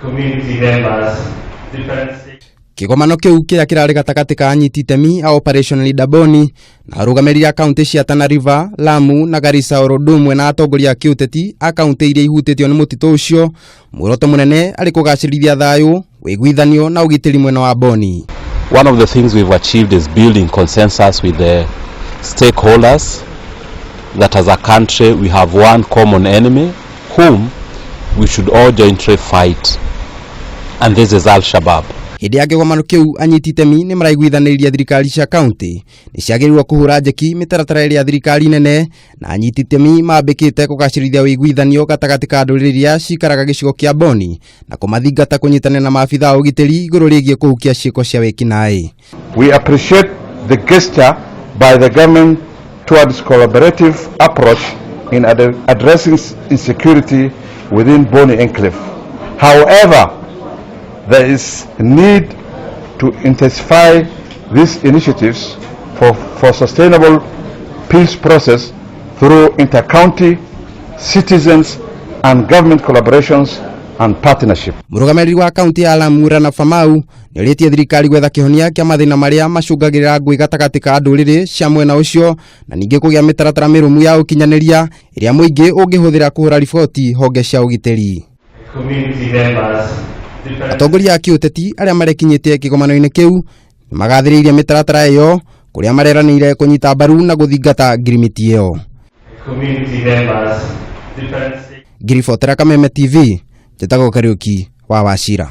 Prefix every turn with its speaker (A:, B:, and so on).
A: Community members, different
B: Kĩgomano kĩu kĩrĩa kĩrarĩ gatagatĩ ka anyiti itemi a Operation Linda Boni na arũgamĩrĩri a kaunti cia Tana River, Lamu na Garissa oro ũndũ ũmwe na atongoria a kĩũteti a kaunti iria ihutĩtio nĩ mũtitũ ũcio, muoroto mũnene arĩ kũgacĩrithia thayũ, wĩiguithanio na ũgitĩri mwena wa Boni.
C: One of the things we've achieved is building consensus with the stakeholders that as a country we have one common enemy whom we should all jointly fight, and this is Al-Shabaab.
B: Hĩndĩ ya kĩgomano kĩu, anyiti itemi nĩ maraiguithanĩirie thirikari cia kaunti nĩ ciagĩrĩirwo kũhũra njeki mĩtaratara ĩrĩa thirikari nene na anyiti itemi mambĩkĩte kũgacĩrithia ũiguithanio gatagatĩ ka ndũrĩrĩ iria cikaraga gĩcigo kĩa Boni na kũmathingata kũnyitanĩra na maabitha a ũgitĩri igũrũ rĩgiĩ kũhukia ciĩko cia wĩkinaĩ.
D: We appreciate the gesture by the government towards collaborative approach in addressing insecurity within Boni Enclave. However, there is need to intensify these initiatives for sustainable peace process through inter-county, citizens and government collaborations and partnership.
B: Mũrũgamĩrĩri wa kaunti ya Lamu, Rana Famau, nĩ orĩtie thirikari gwetha kĩhonia kĩa mathĩna marĩa macũngagĩrĩra ngũĩ gatagatĩ ka ndũrĩrĩ cia mwena ũcio na ningĩ kũgĩa mĩtaratara mĩrũmu ya ũkinyanĩria ĩrĩa mũingĩ ũngĩhũthĩra kũhũra riboti honge cia ũgitĩri.
A: Community members, different
B: Atongoria a kĩũteti arĩa marekinyĩtie kĩgomano-inĩ kĩu nĩ magathĩrĩirie mĩtaratara ĩyo, kũrĩa mareranĩire kũnyita mbaru na gũthingata ngirimiti ĩyo.
A: Community members, different
B: Ngiribotera Kameme TV, njĩtagwo Kariũki wa Wachira.